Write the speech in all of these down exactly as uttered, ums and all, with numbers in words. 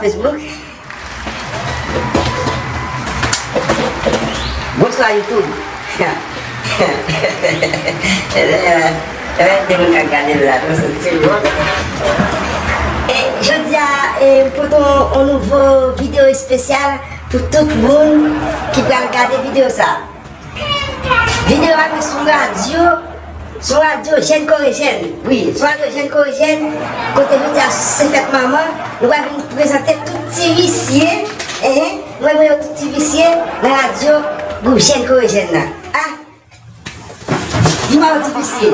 Facebook. Bonswa YouTube. Demen k ap gade l la, nou soti bon. E jodi a, e, m pote yon, yon nouvo videyo espesyal pou tout moun ki pral gade videyo sa. Videyo a nou sou radyo, sou radyo Jèn Kore Jèn. Wi, sou radyo Jèn Kore Jèn, kote jodi a se fèt manman, nou pral vin prezante tout ti visye, enhen, nou pral prezante tout ti visye nan radyo gwoup Jèn Kore Jèn nan. Ah! Di pa yon ti visye.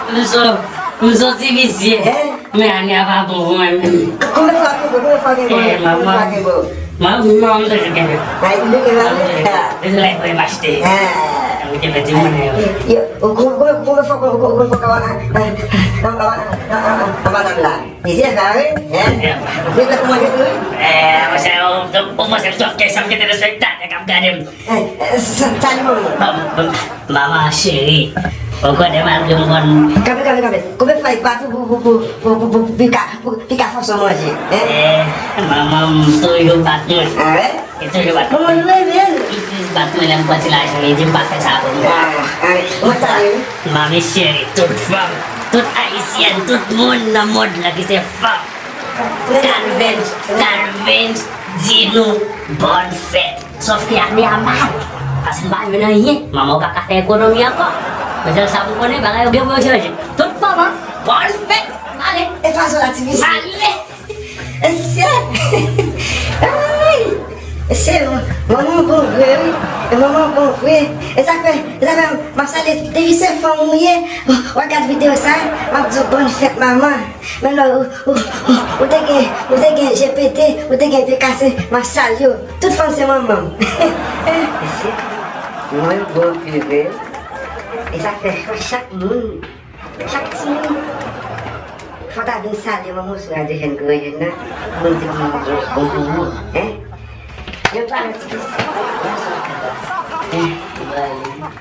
M son, m son ti visye. Hein? Men ane a pa bon pou mwen menm. Konbyen fwa w gen bon? Konbyen fwa w gen bon? Eh, konbyen fwa w gen bon? Mwen, mwen, mwen toujou gen bon. Ay, ou gen bon? Mwen toujou gen bon. Se la pou m achte. Ah. Mwen te pèdi mwen yo. Yo, konbyen fwa, konbyen fwa w gen bon? Anba tab la. Mizè sa wi, hein? Ou vle fè pou manje tou wi? Eh, monchè, ou, ou panse m twòp kè sa m gen telespektatè k ap gade m. Eh, eh, sa, sa li manman. Bon, bon, manman cheri, ou konnen malgre m konn. Kanpe, kanpe, kanpe. Konbyen fwa li bat ou pou, pou, pou pika, pou pika fòse w manje, hein? Eh, manman m toujou bat mwen. Ah wè? Li toujou bat mwen. Manman nou renmen l. Li plis bat mwen lè m pran ti lajan, li di m pa fè sa pou mwen. Ah, ah, mwen sa wi. Manmi cheri, tout fanm, tout ayisyèn, tout moun nan mond lan ki se fanm. Calvin, Calvin di nou bòn fèt. Sòf ke ane a mal. Paske m pa jwenn anyen. Manman, ou pa ka fè ekonomi ankò. Men sèl sa m konnen, bagay yo gen pou yo chanje. Tout kòman, bòn fèt. Ale. E fason la, ti visye. Ale. Mesye. Ay. Mesye, manman bon vre, wi. Manman bon vre. E sa fè, e sa fè, m ap salye depi se fanm ou ye. W ap gad videyo sa, m ap di w bòn fèt, manman. Men lò, ou, ou, ou, ou te gen, ou te gen je pete, ou te gen pye kase, m ap salye w. Tout fanm se manman m. Mesye, mwen bon vre. E sa fè chak moun, chak timoun, fò ta vin salye manman w sou radyo Jèn Kore Jèn nan, pou nou di manman bon, bon pou ou, hein? Yon pa yon ti pis. Hein?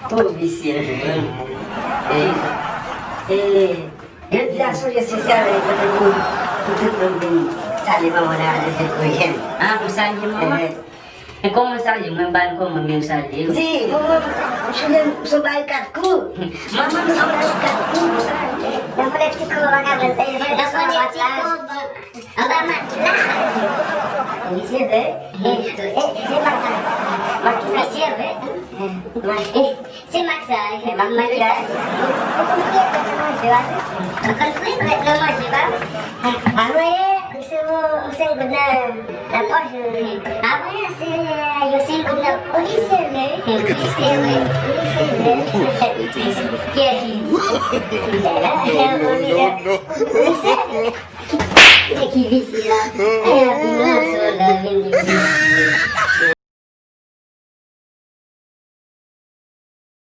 Bon, visye. Eh, eh, jodi a, sonje se sèl pou tout moun, pou tout moun vin salye manman nan radyo Jèn Kore Jèn. Ah, pou salye manman? Eh, eh. E kòman w salye? Mwen ba l kòman, men w salye. Di, manman, m chouye m sou barikad kou. Manman, m sou barikad kou. Nan vòlè ti kòb, anba mat la. Anba mat la. Wi, se vre. E, e, se mak sa. Mak ki sa? Se vre. Mak. Se mak sa, e, mak, mak sa. Ou konn fouye tèt nan manje a tou? Ou konn fouye tèt nan manje a? Anmwey, se yon, se yon goud nan, nan pòch, wi. Anmwey, se yon senk goud nan pòch. Wi, se vre. Wi, se vre. Wi, se vre. Kiyès li? Wi, se vre. Se ki visye la? E, ap vin nan sou la, vin di.